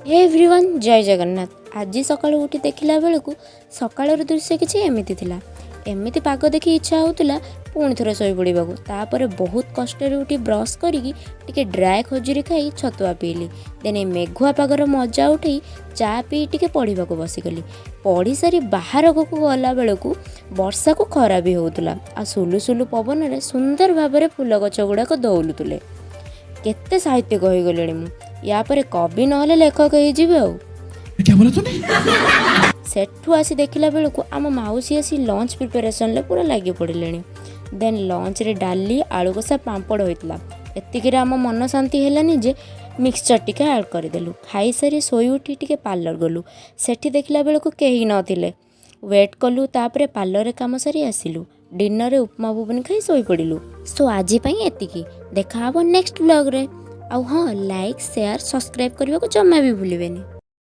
ହେ everyone, ଜୟ ଜଗନ୍ନାଥ। ଆଜି ସକାଳୁ ଉଠି ଦେଖିଲା ବେଳକୁ ସକାଳର ଦୃଶ୍ୟ କିଛି ଏମିତି ଥିଲା। ଏମିତି ପାଗ ଦେଖି ଇଚ୍ଛା ହେଉଥିଲା ପୁଣି ଥରେ ଶୋଇପଡ଼ିବାକୁ। ତାପରେ ବହୁତ କଷ୍ଟରେ ଉଠି ବ୍ରସ୍ କରିକି ଟିକେ ଡ୍ରାଏ ଖଜୁରୀ ଖାଇ ଛତୁଆ ପିଇଲି। ଦେନ୍ ଏ ମେଘୁଆ ପାଗର ମଜା ଉଠେଇ ଚା ପିଇ ଟିକେ ପଢ଼ିବାକୁ ବସିଗଲି। ପଢ଼ି ସାରି ବାହାରକୁ ଗଲା ବେଳକୁ ବର୍ଷାକୁ ଖରା ବି ହେଉଥିଲା ଆଉ ସୁଲୁ ସୁଲୁ ପବନରେ ସୁନ୍ଦର ଭାବରେ ଫୁଲ ଗଛ ଗୁଡ଼ାକ ଦୋହଲୁଥିଲେ। କେତେ ସାହିତ୍ୟିକ ହୋଇଗଲିଣି ମୁଁ! ୟା ପରେ କବି ନହେଲେ ଲେଖକ ହେଇଯିବି ଆଉ। क्या बोला तूने? ସେଠୁ ଆସି ଦେଖିଲା ବେଳକୁ ଆମ ମାଉସୀ ଆସି ଲଞ୍ଚ ପ୍ରିପାରେସନ୍ରେ ପୁରା ଲାଗି ପଡ଼ିଲେଣି। ଦେନ୍ ଲଞ୍ଚରେ ଡାଲି, ଆଳୁ କଷା, ପାମ୍ପଡ଼ ହୋଇଥିଲା। ଏତିକିରେ ଆମ ମନ ଶାନ୍ତି ହେଲାନି ଯେ ମିକ୍ସଚର୍ ଟିକେ ଆଡ଼୍ କରିଦେଲୁ। ଖାଇସାରି ଶୋଇ ଉଠି ଟିକେ ପାର୍ଲର ଗଲୁ। ସେଠି ଦେଖିଲା ବେଳକୁ କେହି ନଥିଲେ। ୱେଟ୍ କଲୁ, ତାପରେ ପାର୍ଲରରେ କାମ ସାରି ଆସିଲୁ। ଡିନରରେ ଉପମା ଘୁଗୁନି ଖାଇ ଶୋଇପଡ଼ିଲୁ। ସୋ ଆଜି ପାଇଁ ଏତିକି। ଦେଖା ହେବ ନେକ୍ସଟ ବ୍ଲଗ୍ରେ। ଆଉ ହଁ, ଲାଇକ୍, ସେୟାର, ସବସ୍କ୍ରାଇବ୍ କରିବାକୁ ଜମା ବି ଭୁଲିବେନି।